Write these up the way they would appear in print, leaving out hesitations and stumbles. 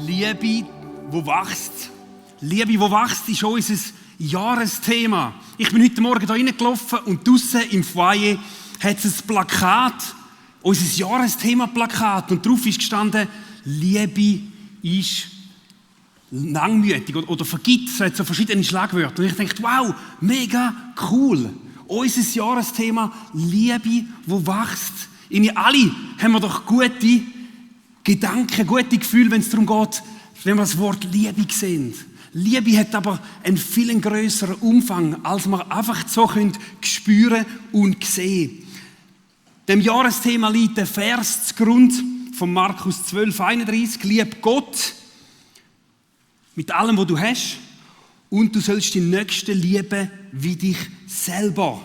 Liebe, wo wächst. Liebe, wo wächst, ist unser Jahresthema. Ich bin heute Morgen hier reingelaufen und draussen im Foyer hat es ein Plakat, unser Jahresthema-Plakat, und drauf ist gestanden, Liebe ist langmütig oder vergibt. Es hat so verschiedene Schlagwörter. Und ich dachte, wow, mega cool. Unser Jahresthema, Liebe, wo wächst. In alle haben wir doch gute Gedanken, gute Gefühle, wenn es darum geht, wenn wir das Wort Liebe sehen. Liebe hat aber einen viel grösseren Umfang, als wir einfach so spüren und sehen. Dem Jahresthema liegt der Vers zugrunde von Markus 12,31. Lieb Gott mit allem, was du hast, und du sollst den Nächsten lieben wie dich selber.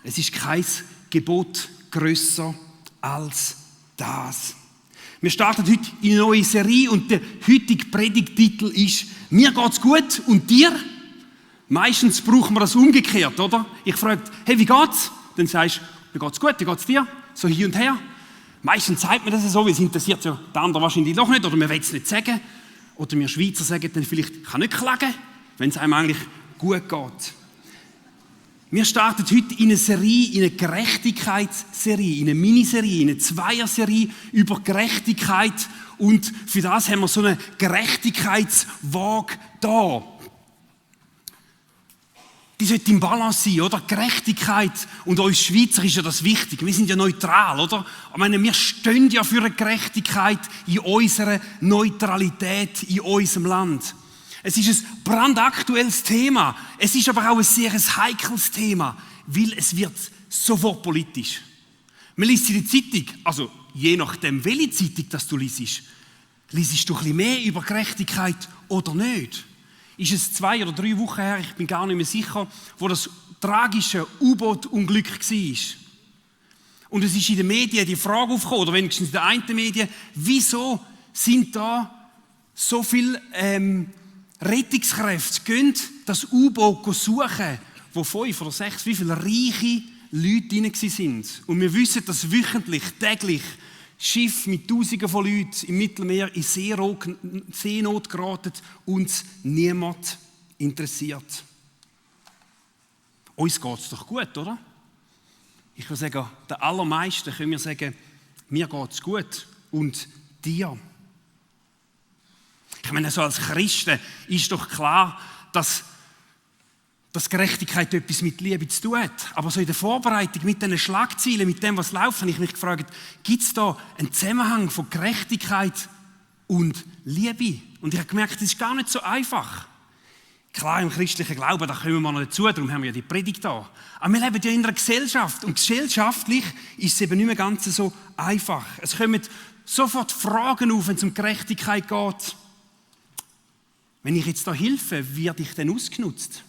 Es ist kein Gebot grösser als das. Wir starten heute in eine neue Serie und der heutige Predigttitel ist «Mir geht's gut und dir?» Meistens brauchen wir das umgekehrt, oder? Ich frage, hey, wie geht's? Dann sagst du, mir geht's gut, wie geht's dir? So hin und her. Meistens sagt man das so, weil es interessiert ja der andere wahrscheinlich noch nicht, oder wir wollen es nicht sagen. Oder wir Schweizer sagen dann vielleicht, ich kann nicht klagen, wenn es einem eigentlich gut geht. Wir starten heute in eine Serie, in eine Gerechtigkeitsserie, in eine Miniserie, in eine Zweierserie über Gerechtigkeit. Und für das haben wir so eine Gerechtigkeitswaage da. Die sollte im Balance sein, oder? Gerechtigkeit. Und uns Schweizer ist ja das wichtig. Wir sind ja neutral, oder? Ich meine, wir stehen ja für eine Gerechtigkeit in unserer Neutralität, in unserem Land. Es ist ein brandaktuelles Thema. Es ist aber auch ein sehr heikles Thema, weil es wird sofort politisch. Man liest in der Zeitung, also je nachdem, welche Zeitung das du liest du ein bisschen mehr über Gerechtigkeit oder nicht. Ist es 2 oder 3 Wochen her, ich bin gar nicht mehr sicher, wo das tragische U-Boot-Unglück war. Und es ist in den Medien die Frage aufgekommen, oder wenigstens in den einen Medien, wieso sind da so viele Rettungskräfte gehen das U-Boot suchen, wo 5 oder 6, wie viele reiche Leute drin waren. Und wir wissen, dass wöchentlich, täglich Schiffe mit Tausenden von Leuten im Mittelmeer in Seenot geraten und niemand interessiert. Uns geht es doch gut, oder? Ich würde sagen, den allermeisten können wir sagen, mir geht es gut und dir. Ich meine, so als Christen ist doch klar, dass Gerechtigkeit etwas mit Liebe zu tun hat. Aber so in der Vorbereitung mit diesen Schlagzeilen, mit dem, was läuft, habe ich mich gefragt, gibt es da einen Zusammenhang von Gerechtigkeit und Liebe? Und ich habe gemerkt, das ist gar nicht so einfach. Klar, im christlichen Glauben, da kommen wir noch dazu, darum haben wir ja die Predigt da. Aber wir leben ja in einer Gesellschaft und gesellschaftlich ist es eben nicht mehr ganz so einfach. Es kommen sofort Fragen auf, wenn es um Gerechtigkeit geht. Wenn ich jetzt da helfe, werde ich dann ausgenutzt?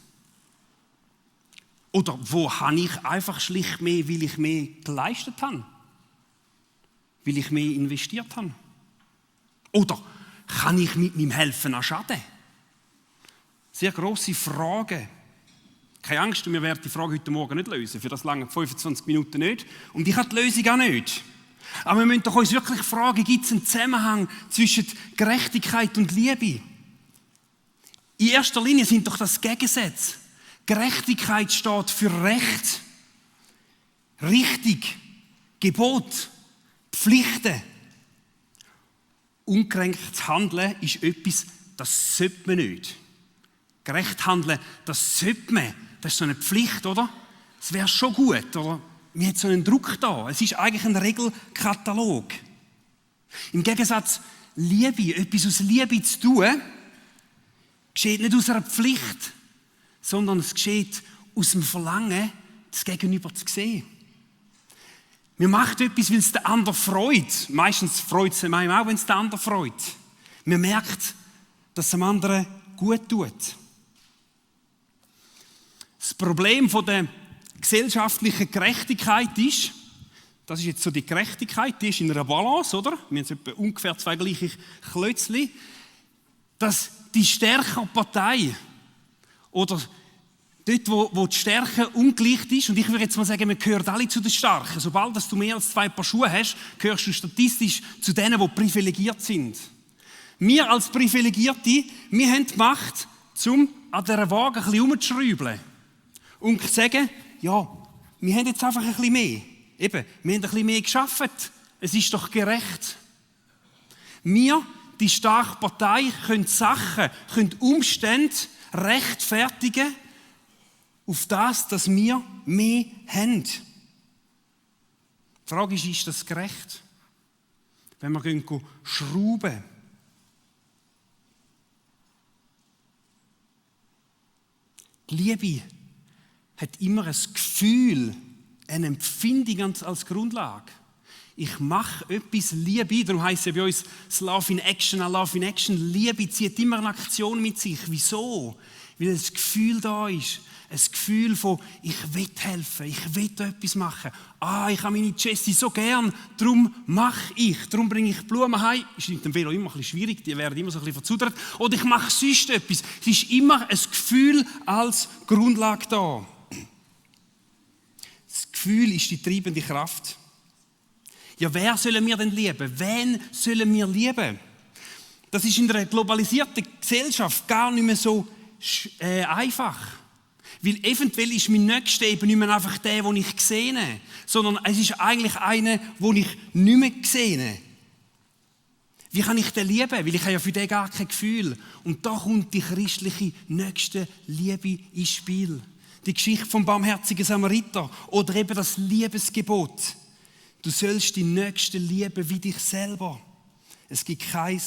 Oder wo habe ich einfach schlicht mehr, weil ich mehr geleistet habe? Weil ich mehr investiert habe? Oder kann ich mit meinem Helfen auch schaden? Sehr grosse Fragen. Keine Angst, wir werden die Frage heute Morgen nicht lösen. Für das lange 25 Minuten nicht. Und ich habe die Lösung auch nicht. Aber wir müssen doch uns wirklich fragen, gibt es einen Zusammenhang zwischen Gerechtigkeit und Liebe? In erster Linie sind doch das Gegensätze. Gerechtigkeit steht für Recht, richtig, Gebot, Pflichten. Ungerecht handeln ist etwas, das sollte man nicht. Gerecht handeln, das sollte man. Das ist so eine Pflicht, oder? Es wäre schon gut, oder? Man hat so einen Druck da. Es ist eigentlich ein Regelkatalog. Im Gegensatz, Liebe, etwas aus Liebe zu tun, geschieht nicht aus einer Pflicht, sondern es geschieht aus dem Verlangen, das Gegenüber zu sehen. Wir machen etwas, weil es den anderen freut. Meistens freut es einem auch, wenn es den anderen freut. Man merkt, dass es dem anderen gut tut. Das Problem von der gesellschaftlichen Gerechtigkeit ist, das ist jetzt so die Gerechtigkeit, die ist in einer Balance, oder? Wir haben etwa ungefähr 2 gleiche Klötzchen, dass die stärkere Partei oder dort, wo die Stärke ungleich ist, und ich würde jetzt mal sagen, wir gehören alle zu den Starken. Sobald du mehr als 2 Paar Schuhe hast, gehörst du statistisch zu denen, die privilegiert sind. Wir als Privilegierte, wir haben die Macht, um an dieser Waage ein bisschen herumzuschrauben. Und zu sagen, ja, wir haben jetzt einfach ein bisschen mehr. Eben, wir haben ein bisschen mehr geschafft. Es ist doch gerecht. Wir, die starke Partei, können Sachen, können Umstände rechtfertigen auf das, dass wir mehr haben. Die Frage ist das gerecht? Wenn wir gehen schrauben. Die Liebe hat immer ein Gefühl, eine Empfindung als Grundlage. Ich mache etwas Liebe, darum heisst es ja bei uns das Love in Action, Love in Action. Liebe zieht immer eine Aktion mit sich. Wieso? Weil ein Gefühl da ist. Ein Gefühl von, ich will helfen, ich will etwas machen. Ich habe meine Jessie so gern, darum mache ich. Darum bringe ich Blumen heim. Ist mit dem Velo immer ein bisschen schwierig, die werden immer so ein bisschen verzudert. Oder ich mache sonst etwas. Es ist immer ein Gefühl als Grundlage da. Das Gefühl ist die treibende Kraft. Ja, wer sollen wir denn lieben? Wen sollen wir lieben? Das ist in einer globalisierten Gesellschaft gar nicht mehr so einfach. Weil eventuell ist mein Nächster eben nicht mehr einfach der, den ich sehe, sondern es ist eigentlich einer, den ich nicht mehr sehe. Wie kann ich den lieben? Weil ich habe ja für den gar kein Gefühl. Und da kommt die christliche Nächstenliebe ins Spiel. Die Geschichte vom barmherzigen Samariter oder eben das Liebesgebot. Du sollst die Nächsten lieben wie dich selber. Es gibt kein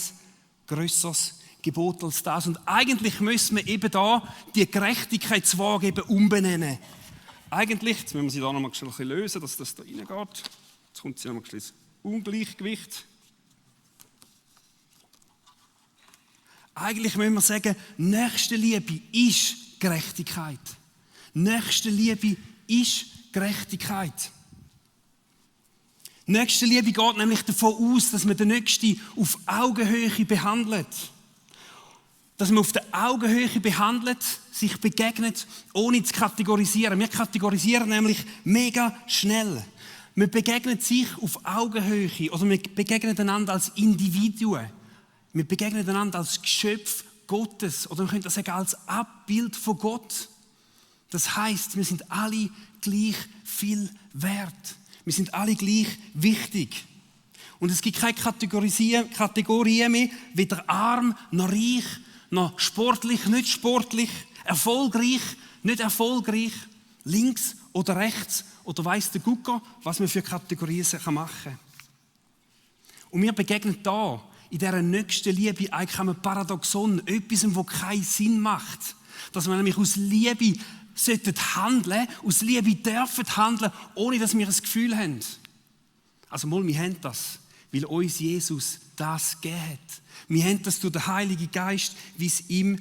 grösseres Gebot als das. Und eigentlich müssen wir eben da die Gerechtigkeitswaage eben umbenennen. Eigentlich, jetzt müssen wir sie da noch mal ein bisschen lösen, dass das da reingeht. Jetzt kommt sie noch mal ein bisschen Ungleichgewicht. Eigentlich müssen wir sagen, Nächstenliebe ist Gerechtigkeit. Nächstenliebe ist Gerechtigkeit. Nächstenliebe geht nämlich davon aus, dass man den Nächsten auf Augenhöhe behandelt. Dass man auf der Augenhöhe behandelt, sich begegnet, ohne zu kategorisieren. Wir kategorisieren nämlich mega schnell. Wir begegnen sich auf Augenhöhe oder wir begegnen einander als Individuen. Wir begegnen einander als Geschöpf Gottes oder wir können das sagen als Abbild von Gott. Das heisst, wir sind alle gleich viel wert. Wir sind alle gleich wichtig. Und es gibt keine Kategorien mehr, weder arm noch reich, noch sportlich, nicht sportlich, erfolgreich, nicht erfolgreich, links oder rechts oder weiss der Gucker, was man für Kategorien machen kann. Und wir begegnen da in dieser Nächstenliebe eigentlich einem Paradoxon, etwas, was keinen Sinn macht. Dass wir nämlich aus Liebe sollten handeln, aus Liebe dürfen handeln, ohne dass wir ein Gefühl haben. Also mal, wir haben das, weil uns Jesus das gegeben hat. Wir haben das durch den Heiligen Geist, wie es ihm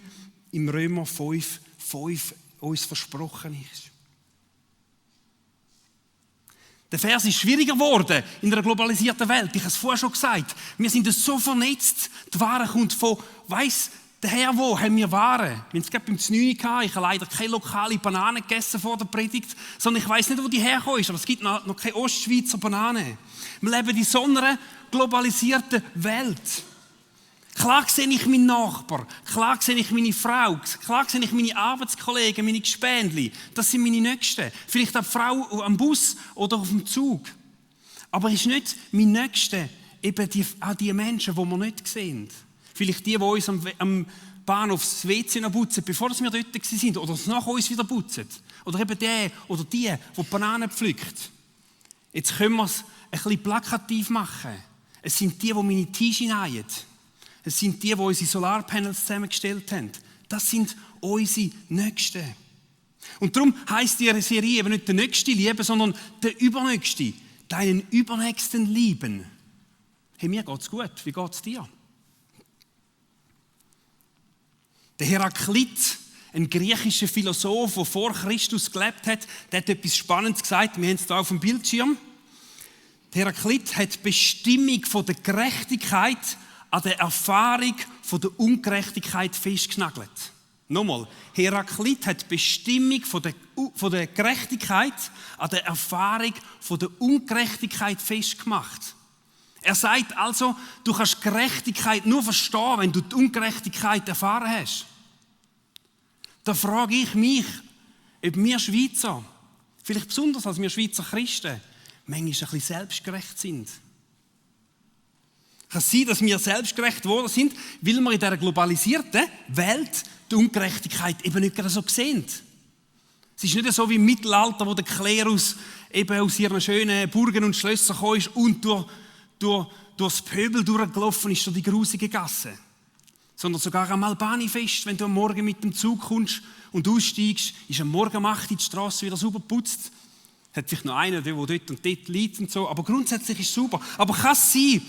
im Römer 5,5 uns versprochen ist. Der Vers ist schwieriger geworden in einer globalisierten Welt. Ich habe es vorher schon gesagt. Wir sind so vernetzt. Die Ware kommt von, weiss der Herr wo, haben wir Ware. Wir haben es gerade beim Znüni gehabt. Ich habe leider keine lokale Banane gegessen vor der Predigt, sondern ich weiss nicht, wo die hergekommen ist. Aber es gibt noch keine Ostschweizer Banane. Wir leben in so einer globalisierten Welt. Klar sehe ich meinen Nachbar, klar sehe ich meine Frau, klar sehe ich meine Arbeitskollegen, meine Gespendli. Das sind meine Nächsten. Vielleicht eine Frau am Bus oder auf dem Zug. Aber es ist nicht mein Nächster, eben auch die Menschen, die wir nicht sehen. Vielleicht die uns am Bahnhof das WC noch putzen, bevor wir dort waren, oder es nach uns wieder putzen. Oder eben der oder die Bananen pflückt. Jetzt können wir es ein bisschen plakativ machen. Es sind die meine Tische nähen. Es sind die unsere Solarpanels zusammengestellt haben. Das sind unsere Nächsten. Und darum heisst die Serie eben nicht der Nächste lieben, sondern der Übernächste. Deinen Übernächsten lieben. Hey, mir geht's gut. Wie geht's dir? Der Heraklit, ein griechischer Philosoph, der vor Christus gelebt hat, der hat etwas Spannendes gesagt. Wir haben es hier auf dem Bildschirm. Der Heraklit hat die Bestimmung von der Gerechtigkeit an der Erfahrung von der Ungerechtigkeit festgenagelt. Nochmal, Heraklit hat die Bestimmung von der Gerechtigkeit an der Erfahrung von der Ungerechtigkeit festgemacht. Er sagt also, du kannst Gerechtigkeit nur verstehen, wenn du die Ungerechtigkeit erfahren hast. Da frage ich mich, ob wir Schweizer, vielleicht besonders als wir Schweizer Christen, manchmal ein bisschen selbstgerecht sind. Kann es sein, dass wir selbstgerecht geworden sind, weil wir in dieser globalisierten Welt die Ungerechtigkeit eben nicht so sehen. Es ist nicht so wie im Mittelalter, wo der Klerus eben aus ihren schönen Burgen und Schlössern gekommen ist und durchs Pöbel durchgelaufen ist, durch die grusige Gasse. Sondern sogar am Albani-Fest, wenn du am Morgen mit dem Zug kommst und aussteigst, ist am Morgen um 8 Uhr die Strasse wieder sauber geputzt. Hat vielleicht noch einer, der dort und dort liegt und so, aber grundsätzlich ist es super. Aber kann es sein,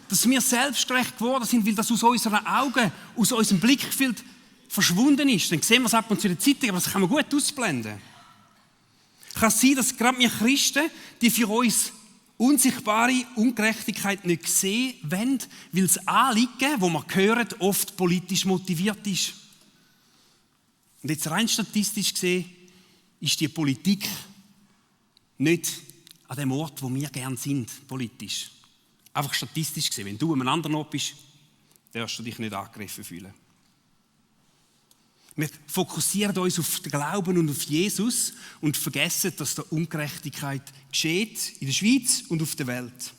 dass wir selbstgerecht geworden sind, weil das aus unseren Augen, aus unserem Blickfeld verschwunden ist? Dann sehen wir es ab und zu in der Zeitung, aber das kann man gut ausblenden. Kann es sein, dass gerade wir Christen, die für uns unsichtbare Ungerechtigkeit nicht sehen wollen, weil das Anliegen, das wir hören, oft politisch motiviert ist? Und jetzt rein statistisch gesehen ist die Politik nicht an dem Ort, wo wir gerne sind, politisch. Einfach statistisch gesehen. Wenn du an einem anderen Ort bist, darfst du dich nicht angegriffen fühlen. Wir fokussieren uns auf den Glauben und auf Jesus und vergessen, dass da Ungerechtigkeit geschieht in der Schweiz und auf der Welt.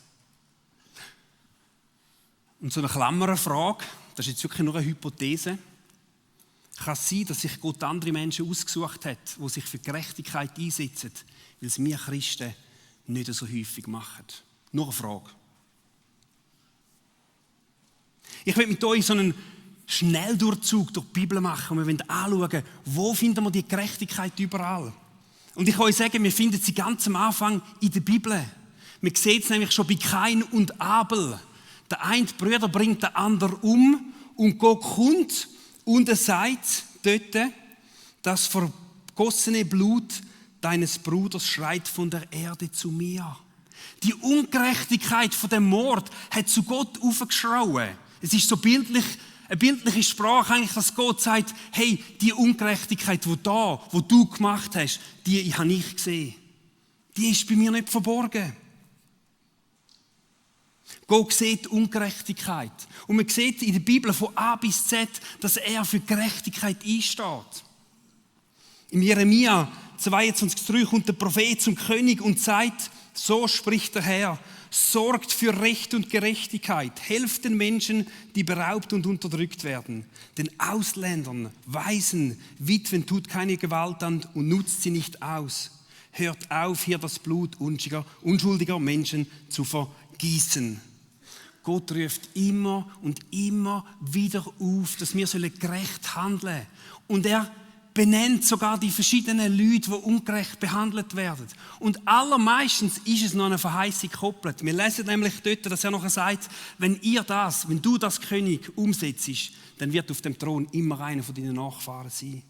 Und so eine Klammerfrage, das ist jetzt wirklich nur eine Hypothese. Kann es sein, dass sich Gott andere Menschen ausgesucht hat, die sich für Gerechtigkeit einsetzen, weil es wir Christen nicht so häufig machen? Nur eine Frage. Ich will mit euch so einen Schnelldurchzug durch die Bibel machen und wir wollen anschauen, wo finden wir die Gerechtigkeit überall. Und ich kann euch sagen, wir finden sie ganz am Anfang in der Bibel. Wir sehen es nämlich schon bei Kain und Abel. Der eine Bruder bringt den anderen um und Gott kommt und er sagt dort, das vergossene Blut deines Bruders schreit von der Erde zu mir. Die Ungerechtigkeit von dem Mord hat zu Gott aufgeschrauen. Es ist so eine bildliche Sprache eigentlich, dass Gott sagt, hey, die Ungerechtigkeit, die du gemacht hast, die habe ich gesehen. Die ist bei mir nicht verborgen. Gott sieht Ungerechtigkeit. Und man sieht in der Bibel von A bis Z, dass er für Gerechtigkeit einsteht. Im Jeremia 22,3 kommt der Prophet zum König und sagt, so spricht der Herr, sorgt für Recht und Gerechtigkeit, helft den Menschen, die beraubt und unterdrückt werden. Den Ausländern, Waisen, Witwen tut keine Gewalt an und nutzt sie nicht aus. Hört auf, hier das Blut unschuldiger Menschen zu vergießen. Gott ruft immer und immer wieder auf, dass wir gerecht handeln sollen. Und er benennt sogar die verschiedenen Leute, die ungerecht behandelt werden. Und allermeistens ist es noch eine Verheißung gekoppelt. Wir lesen nämlich dort, dass er nachher sagt, wenn du das König umsetzt, dann wird auf dem Thron immer einer von deinen Nachfahren sein.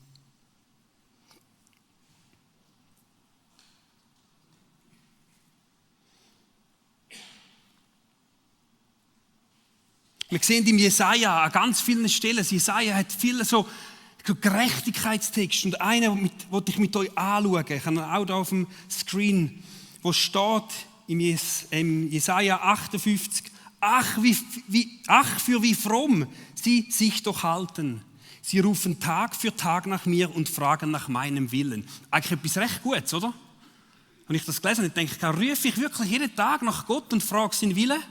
Wir sehen im Jesaja an ganz vielen Stellen, Jesaja hat viele so Gerechtigkeitstext und einen, den ich mit euch anschauen. Ich habe ihn auch hier auf dem Screen, wo steht im Jesaja 58, ach, für wie fromm sie sich doch halten. Sie rufen Tag für Tag nach mir und fragen nach meinem Willen. Eigentlich etwas recht Gutes, oder? Wenn ich das gelesen habe, denke ich, rufe ich wirklich jeden Tag nach Gott und frage seinen Willen?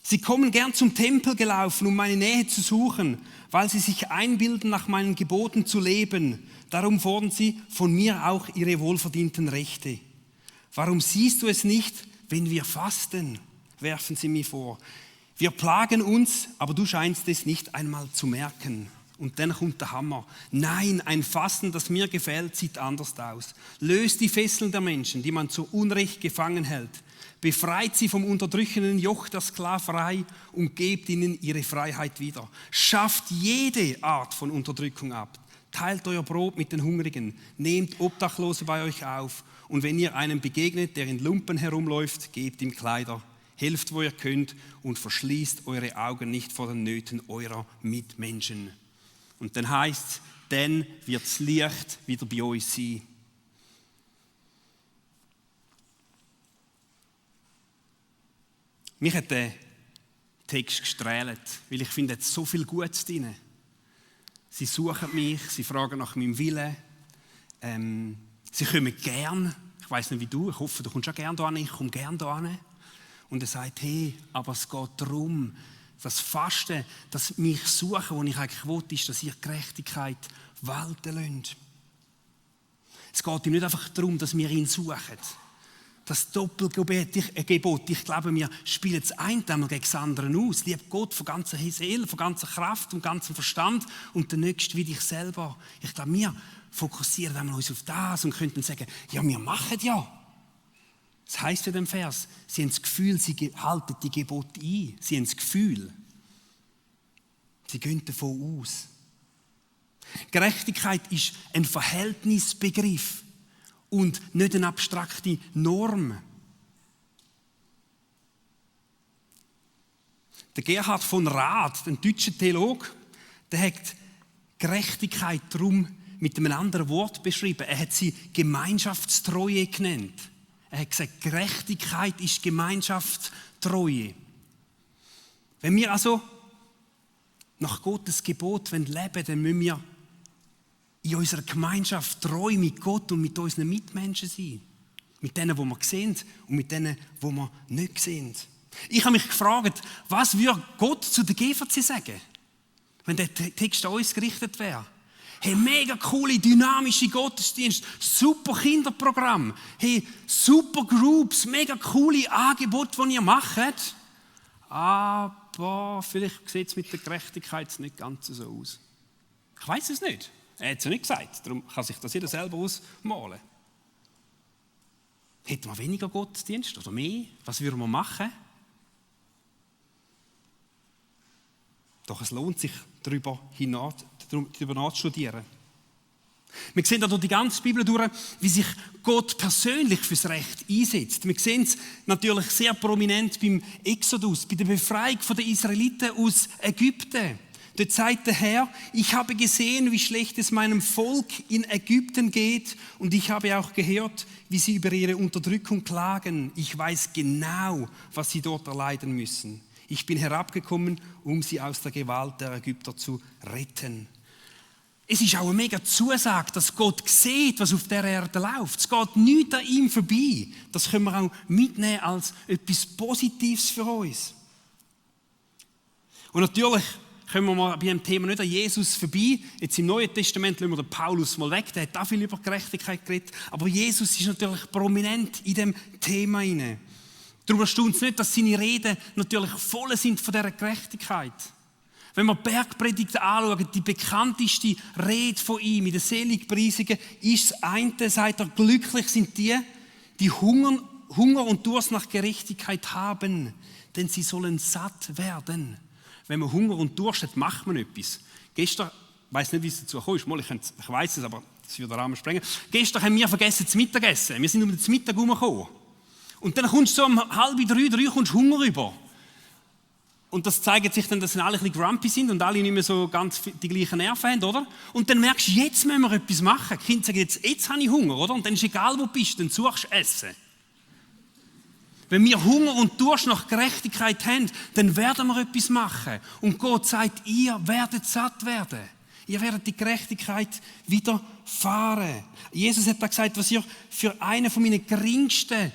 Sie kommen gern zum Tempel gelaufen, um meine Nähe zu suchen, weil sie sich einbilden, nach meinen Geboten zu leben. Darum fordern sie von mir auch ihre wohlverdienten Rechte. Warum siehst du es nicht, wenn wir fasten? Werfen sie mir vor. Wir plagen uns, aber du scheinst es nicht einmal zu merken. Und dann kommt der Hammer. Nein, ein Fasten, das mir gefällt, sieht anders aus. Löst die Fesseln der Menschen, die man zu Unrecht gefangen hält. Befreit sie vom unterdrückenden Joch der Sklaverei und gebt ihnen ihre Freiheit wieder. Schafft jede Art von Unterdrückung ab. Teilt euer Brot mit den Hungrigen. Nehmt Obdachlose bei euch auf. Und wenn ihr einem begegnet, der in Lumpen herumläuft, gebt ihm Kleider. Helft, wo ihr könnt und verschließt eure Augen nicht vor den Nöten eurer Mitmenschen. Und dann heißt es, dann wird das Licht wieder bei euch sein. Mich hat der Text gestrahlt, weil ich finde, es so viel Gutes drin. Sie suchen mich, sie fragen nach meinem Willen. Sie kommen gern. Ich weiss nicht wie du, ich hoffe, du kommst auch gern hierhin. Ich komme gern hierhin. Und er sagt, hey, aber es geht darum, das Fasten, das mich suchen, was ich eigentlich will, ist, dass ihr Gerechtigkeit walten lasst. Es geht ihm nicht einfach darum, dass wir ihn suchen. Das Doppelgebot, ich glaube, wir spielen das eine einmal gegen das andere aus. Lieb Gott von ganzer Seele, von ganzer Kraft und ganzem Verstand und der Nächste wie dich selber. Ich glaube, wir fokussieren einmal uns auf das und könnten sagen, ja, wir machen ja. Das heisst in dem Vers, sie haben das Gefühl, sie halten die Gebote ein. Sie haben das Gefühl. Sie gehen davon aus. Gerechtigkeit ist ein Verhältnisbegriff und nicht eine abstrakte Norm. Der Gerhard von Rath, ein deutscher Theologe, der hat Gerechtigkeit darum mit einem anderen Wort beschrieben. Er hat sie Gemeinschaftstreue genannt. Er hat gesagt, Gerechtigkeit ist Gemeinschaftstreue. Wenn wir also nach Gottes Gebot leben wollen, dann müssen wir in unserer Gemeinschaft treu mit Gott und mit unseren Mitmenschen sein. Mit denen, die wir sehen und mit denen, die wir nicht sehen. Ich habe mich gefragt, was würde Gott zu der GVC sagen, wenn der Text an uns gerichtet wäre? Hey, mega coole, dynamische Gottesdienste, super Kinderprogramm, hey, super Groups, mega coole Angebote, die ihr macht. Aber vielleicht sieht es mit der Gerechtigkeit nicht ganz so aus. Ich weiß es nicht. Er hat es ja nicht gesagt, darum kann sich das jeder selber ausmalen. Hätten wir weniger Gottesdienst oder mehr? Was würden wir machen? Doch es lohnt sich, darüber nachzustudieren. Wir sehen da durch die ganze Bibel durch, wie sich Gott persönlich fürs Recht einsetzt. Wir sehen es natürlich sehr prominent beim Exodus, bei der Befreiung der Israeliten aus Ägypten. Dort sagt der Herr, ich habe gesehen, wie schlecht es meinem Volk in Ägypten geht und ich habe auch gehört, wie sie über ihre Unterdrückung klagen. Ich weiß genau, was sie dort erleiden müssen. Ich bin herabgekommen, um sie aus der Gewalt der Ägypter zu retten. Es ist auch eine mega Zusage, dass Gott sieht, was auf der Erde läuft. Es geht nichts an ihm vorbei. Das können wir auch mitnehmen als etwas Positives für uns. Und natürlich kommen wir mal bei dem Thema nicht an Jesus vorbei. Jetzt im Neuen Testament lassen wir den Paulus mal weg, der hat auch viel über Gerechtigkeit geredet. Aber Jesus ist natürlich prominent in dem Thema hinein. Darum erstaunt es nicht, dass seine Reden natürlich voll sind von dieser Gerechtigkeit. Wenn wir Bergpredigten anschauen, die bekannteste Rede von ihm in den Seligpreisungen ist das eine, sagt er, glücklich sind die Hunger und Durst nach Gerechtigkeit haben, denn sie sollen satt werden. Wenn man Hunger und Durst hat, macht man etwas. Gestern, ich weiss nicht, wie es dazu gekommen ist, ich weiss es, aber das würde den Rahmen sprengen. Gestern haben wir vergessen zu Mittagessen. Wir sind um den Mittag herumgekommen. Und dann kommst du so um 2:30, kommst Hunger rüber. Und das zeigt sich dann, dass alle ein bisschen grumpy sind und alle nicht mehr so ganz die gleichen Nerven haben, oder? Und dann merkst du, jetzt müssen wir etwas machen. Die Kinder sagen, jetzt habe ich Hunger, oder? Und dann ist egal, wo du bist, dann suchst du Essen. Wenn wir Hunger und Durst nach Gerechtigkeit haben, dann werden wir etwas machen. Und Gott sagt, ihr werdet satt werden. Ihr werdet die Gerechtigkeit widerfahren. Jesus hat da gesagt, was ihr für einen von meinen geringsten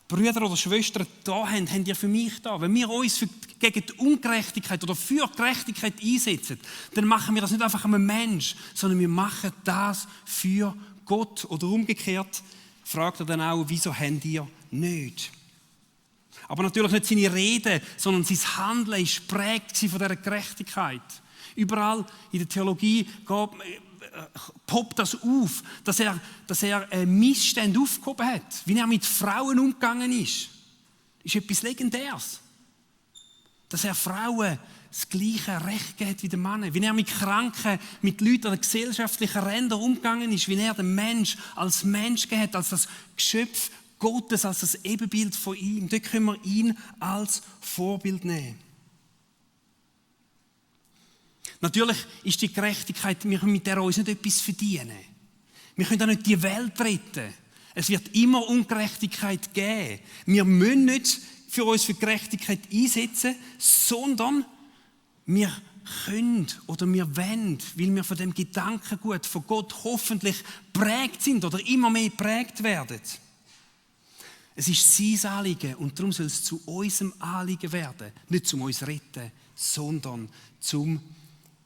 Brüder oder Schwestern da habt ihr für mich da. Wenn wir uns gegen die Ungerechtigkeit oder für Gerechtigkeit einsetzen, dann machen wir das nicht einfach einem Mensch, sondern wir machen das für Gott. Oder umgekehrt fragt er dann auch, wieso habt ihr nicht? Aber natürlich nicht seine Rede, sondern sein Handeln ist geprägt von dieser Gerechtigkeit. Überall in der Theologie poppt das auf, dass er Missstände aufgehoben hat. Wie er mit Frauen umgegangen ist etwas Legendäres. Dass er Frauen das gleiche Recht gegeben wie der Mann. Wie er mit Kranken, mit Leuten an den gesellschaftlichen Rändern umgegangen ist. Wie er den Mensch als Mensch gegeben hat, als das Geschöpf Gottes, als das Ebenbild von ihm. Dort können wir ihn als Vorbild nehmen. Natürlich ist die Gerechtigkeit, wir können mit der uns nicht etwas verdienen. Wir können auch nicht die Welt retten. Es wird immer Ungerechtigkeit geben. Wir müssen nicht für uns für Gerechtigkeit einsetzen, sondern wir können oder wir wollen, weil wir von dem Gedankengut von Gott hoffentlich prägt sind oder immer mehr prägt werden. Es ist sein Anliegen und darum soll es zu unserem Anliegen werden. Nicht zum uns retten, sondern zum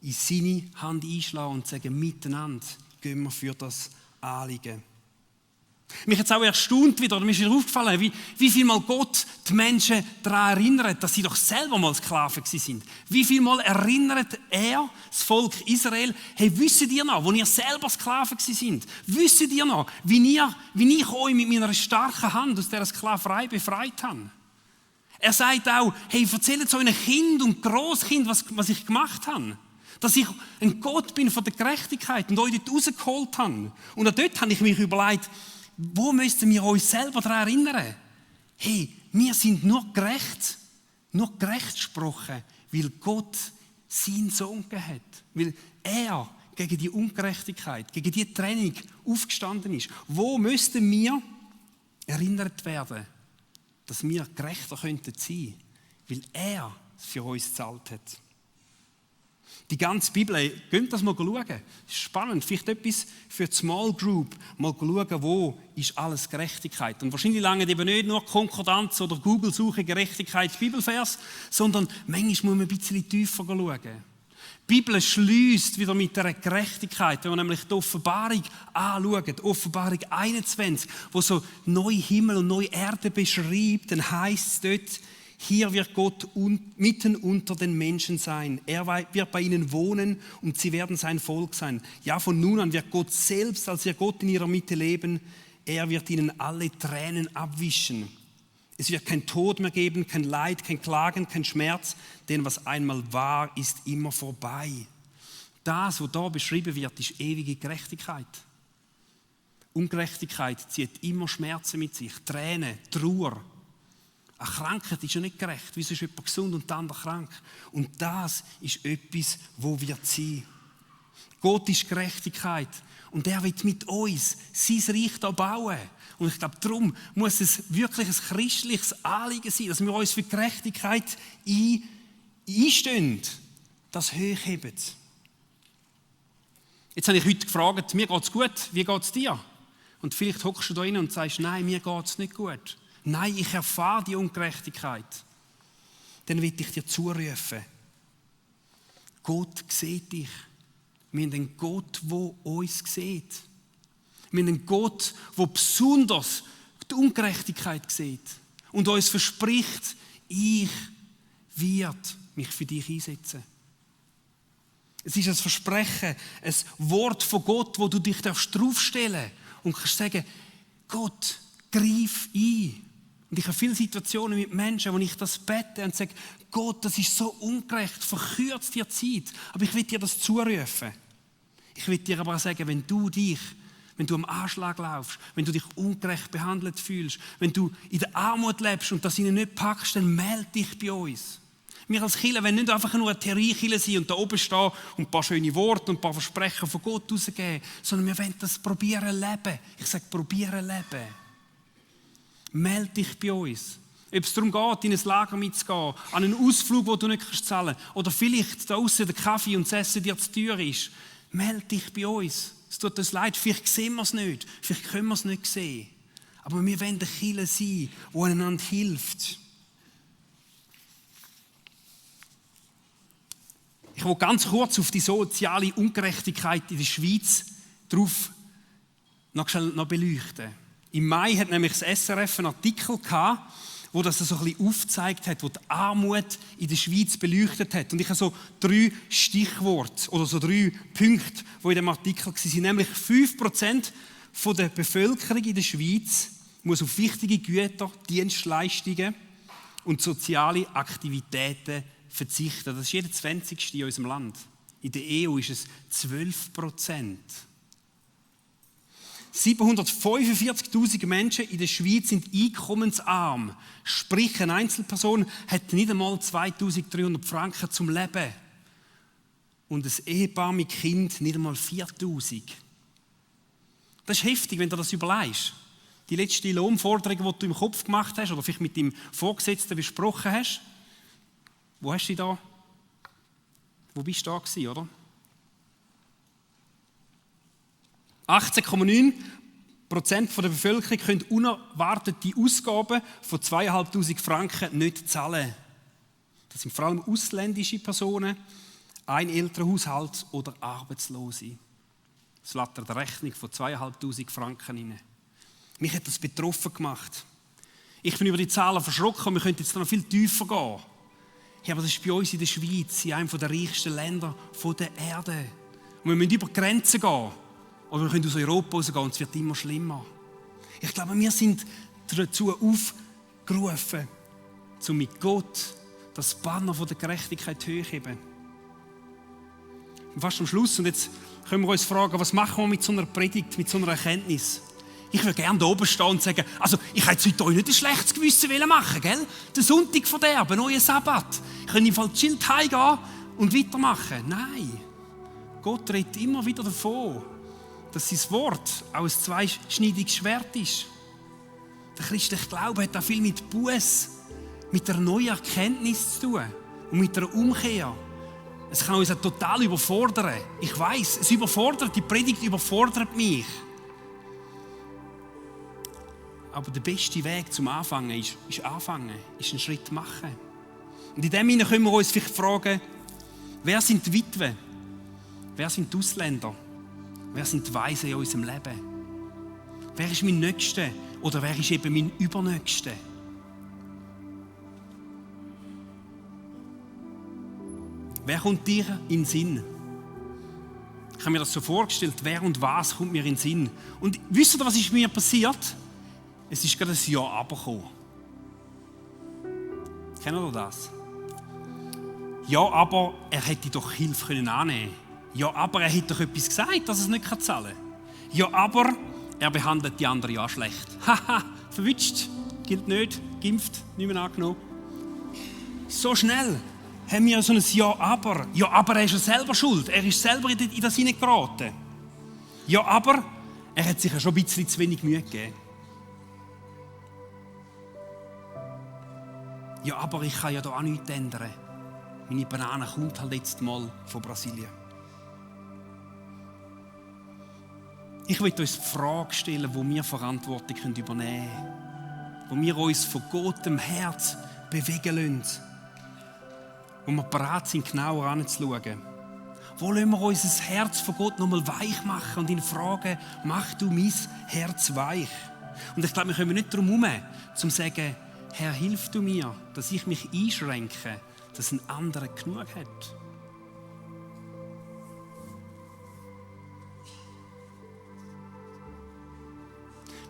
in seine Hand einschlagen und sagen, miteinander gehen wir für das Anliegen. Mich hat es auch erstaunt wieder, mir ist wieder aufgefallen, wie viel Mal Gott die Menschen daran erinnert, dass sie doch selber mal Sklaven waren. Wie viel Mal erinnert er, das Volk Israel, hey, wisst ihr noch, wo ihr selber Sklaven waren? Wisst ihr noch, wie ich euch mit meiner starken Hand aus dieser Sklaverei befreit habe? Er sagt auch, hey, erzählt euren Kind und Grosskind, was ich gemacht habe. Dass ich ein Gott bin von der Gerechtigkeit und euch dort rausgeholt habe. Und auch dort habe ich mich überlegt, wo müssen wir uns selber daran erinnern? Hey, wir sind nur gerecht gesprochen, weil Gott seinen Sohn gegeben hat. Weil er gegen die Ungerechtigkeit, gegen die Trennung aufgestanden ist. Wo müssten wir erinnert werden, dass wir gerechter könnten sein, weil er es für uns gezahlt hat. Die ganze Bibel, könnt das mal schauen. Das ist spannend, vielleicht etwas für die Small Group. Mal schauen, wo ist alles Gerechtigkeit. Und wahrscheinlich lange eben nicht nur Konkordanz oder Google-Suche Gerechtigkeit, Bibelvers, sondern manchmal muss man ein bisschen tiefer schauen. Die Bibel schliesst wieder mit der Gerechtigkeit, wenn man nämlich die Offenbarung anschaut, die Offenbarung 21, wo so neue Himmel und neue Erde beschreibt, dann heisst es dort, hier wird Gott mitten unter den Menschen sein. Er wird bei ihnen wohnen und sie werden sein Volk sein. Ja, von nun an wird Gott selbst als ihr Gott in ihrer Mitte leben. Er wird ihnen alle Tränen abwischen. Es wird kein Tod mehr geben, kein Leid, kein Klagen, kein Schmerz, denn was einmal war, ist immer vorbei. Das, was da beschrieben wird, ist ewige Gerechtigkeit. Ungerechtigkeit zieht immer Schmerzen mit sich, Tränen, Trauer. Eine Krankheit ist ja nicht gerecht. Wieso ist jemand gesund und der andere krank? Und das ist etwas, wo wir sein. Gott ist Gerechtigkeit. Und er will mit uns sein Reich hier bauen. Und ich glaube, darum muss es wirklich ein christliches Anliegen sein, dass wir uns für Gerechtigkeit einstehen, das hochheben. Jetzt habe ich heute gefragt, mir geht es gut, wie geht es dir? Und vielleicht hockst du da rein und sagst, nein, mir geht es nicht gut. Nein, ich erfahre die Ungerechtigkeit. Dann will ich dir zurufen. Gott sieht dich. Wir haben einen Gott, der uns sieht. Wir haben einen Gott, der besonders die Ungerechtigkeit sieht. Und uns verspricht, ich werde mich für dich einsetzen. Es ist ein Versprechen, ein Wort von Gott, wo du dich draufstellen darfst und kannst sagen, Gott, greif ein. Und ich habe viele Situationen mit Menschen, wo ich das bete und sage, Gott, das ist so ungerecht, verkürzt dir Zeit. Aber ich will dir das zurufen. Ich will dir aber auch sagen, wenn du am Anschlag laufst, wenn du dich ungerecht behandelt fühlst, wenn du in der Armut lebst und das ihnen nicht packst, dann melde dich bei uns. Wir als Kirche wollen nicht einfach nur eine Theorie-Kirche sein und da oben stehen und ein paar schöne Worte und ein paar Versprechen von Gott rausgeben, sondern wir wollen das probieren leben. Ich sage, probieren leben. Melde dich bei uns. Ob es darum geht, in ein Lager mitzugehen, an einen Ausflug, den du nicht zahlen kannst, oder vielleicht da aussen der Kaffee und das Essen dir zu teuer ist. Melde dich bei uns. Es tut uns leid, vielleicht sehen wir es nicht, vielleicht können wir es nicht sehen. Aber wir wollen eine Kirche sein, die einander hilft. Ich will ganz kurz auf die soziale Ungerechtigkeit in der Schweiz noch beleuchten. Im Mai hat nämlich das SRF einen Artikel gehabt, wo das so ein bisschen aufgezeigt hat, wo die Armut in der Schweiz beleuchtet hat. Und ich habe so 3 Stichworte oder so 3 Punkte, die in dem Artikel waren. Nämlich 5% der Bevölkerung in der Schweiz muss auf wichtige Güter, Dienstleistungen und soziale Aktivitäten verzichten. Das ist jeder 20. in unserem Land. In der EU ist es 12%. 745'000 Menschen in der Schweiz sind einkommensarm. Sprich, eine Einzelperson hat nicht einmal 2'300 Franken zum Leben. Und ein Ehepaar mit Kind nicht einmal 4'000. Das ist heftig, wenn du das überlegst. Die letzte Lohnforderung, die du im Kopf gemacht hast oder vielleicht mit deinem Vorgesetzten besprochen hast? Wo hast du die da? Wo bist du da gewesen, oder? 18,9% der Bevölkerung können unerwartete Ausgaben von 2'500 Franken nicht zahlen. Das sind vor allem ausländische Personen, ein Elternhaushalt oder Arbeitslose. Es flattert eine Rechnung von 2'500 Franken rein. Mich hat das betroffen gemacht. Ich bin über die Zahlen verschrocken, wir könnten jetzt noch viel tiefer gehen. Ja, aber das ist bei uns in der Schweiz, in einem der reichsten Länder der Erde. Und wir müssen über die Grenzen gehen. Oder wir können aus Europa rausgehen und es wird immer schlimmer. Ich glaube, wir sind dazu aufgerufen, um mit Gott das Banner der Gerechtigkeit hochzuheben. Und fast am Schluss, und jetzt können wir uns fragen, was machen wir mit so einer Predigt, mit so einer Erkenntnis? Ich würde gerne da oben stehen und sagen, also ich hätte heute euch nicht ein schlechtes Gewissen machen, gell? Den Sonntag verderben, neuen Sabbat. Ich könnte im Fall chillt heimgehen und weitermachen. Nein, Gott redet immer wieder davon, dass sein Wort auch ein zweischneidiges Schwert ist. Der christliche Glaube hat auch viel mit Buß, mit einer neuen Erkenntnis zu tun und mit einer Umkehr. Es kann uns auch total überfordern. Ich weiss, es überfordert, die Predigt überfordert mich. Aber der beste Weg zum Anfangen ist anfangen, ist einen Schritt machen. Und in dem Sinne können wir uns vielleicht fragen, wer sind die Witwen? Wer sind die Ausländer? Wer sind die Weisen in unserem Leben? Wer ist mein Nächster oder wer ist eben mein Übernächster? Wer kommt dir in den Sinn? Ich habe mir das so vorgestellt, wer und was kommt mir in den Sinn? Und wisst ihr, was ist mir passiert? Es ist gerade ein Ja aber gekommen. Kennt ihr das? Ja, aber er hätte doch Hilfe annehmen können. Ja, aber er hätte doch etwas gesagt, dass er es nicht zahlen kann. Ja, aber er behandelt die anderen ja schlecht. Haha, verwünscht, gilt nicht, geimpft, nicht mehr angenommen. So schnell haben wir so ein Ja, aber. Ja, aber er ist ja selber schuld. Er ist selber in das hineingeraten. Ja, aber er hat sich ja schon ein bisschen zu wenig Mühe gegeben. Ja, aber ich kann ja da auch nichts ändern. Meine Banane kommt halt jetzt mal von Brasilien. Ich will uns die Frage stellen, wo wir Verantwortung übernehmen können. Wo wir uns von Gott im Herz bewegen lassen. Wo wir bereit sind, genauer anzuschauen. Wo lassen wir unser Herz von Gott nochmal weich machen und ihn fragen, mach du mein Herz weich. Und ich glaube, wir kommen nicht darum herum, zu sagen, Herr, hilf du mir, dass ich mich einschränke, dass ein anderer genug hat.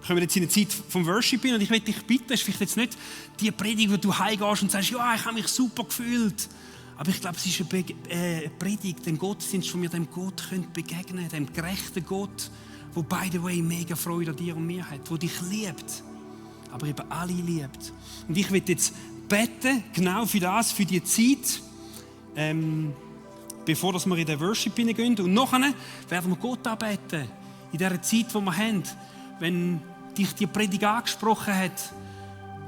Wir kommen jetzt in eine Zeit vom Worship hin und ich möchte dich bitten, es ist vielleicht jetzt nicht die Predigt, wo du heimgehst und sagst, ja, ich habe mich super gefühlt. Aber ich glaube, es ist eine Predigt, den Gottesdienst, wo wir dem Gott begegnen können, dem gerechten Gott, der, by the way, mega Freude an dir und mir hat, der dich liebt, aber eben alle liebt. Und ich will jetzt beten, genau für das, für die Zeit, bevor wir in den Worship hineingehen. Und nachher werden wir Gott anbeten, in dieser Zeit, die wir haben, wenn dich die Predigt angesprochen hat,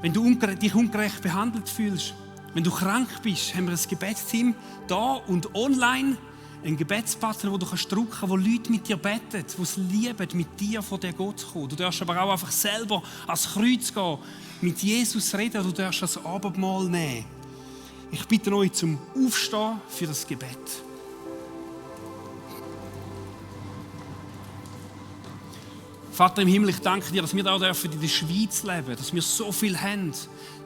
wenn du dich ungerecht behandelt fühlst, wenn du krank bist, haben wir ein Gebetsteam da und online, einen Gebetsbutton, wo du drücken kannst, wo Leute mit dir beten, die es lieben, mit dir vor dir Gott zu kommen. Du darfst aber auch einfach selber ans Kreuz gehen, mit Jesus reden, du darfst das Abendmahl nehmen. Ich bitte euch zum Aufstehen für das Gebet. Vater im Himmel, ich danke dir, dass wir da dürfen in der Schweiz leben, dass wir so viel haben.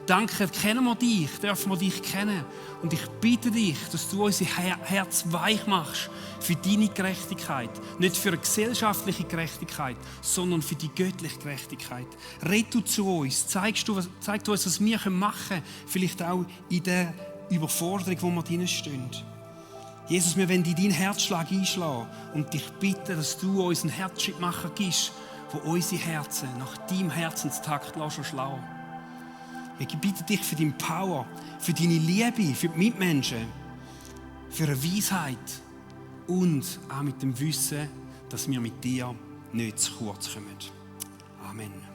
Danke, kennen wir dich, dürfen wir dich kennen. Und ich bitte dich, dass du unser Herz weich machst für deine Gerechtigkeit. Nicht für eine gesellschaftliche Gerechtigkeit, sondern für die göttliche Gerechtigkeit. Red du zu uns, zeig du uns, was wir machen können, vielleicht auch in der Überforderung, wo wir drin stehen. Jesus, wir wollen in deinen Herzschlag einschlagen und dich bitten, dass du uns einen Herzschrittmacher gibst, wo unsere Herzen nach deinem Herzenstakt schlagen. Ich bitte dich für deine Power, für deine Liebe, für die Mitmenschen, für eine Weisheit und auch mit dem Wissen, dass wir mit dir nicht zu kurz kommen. Amen.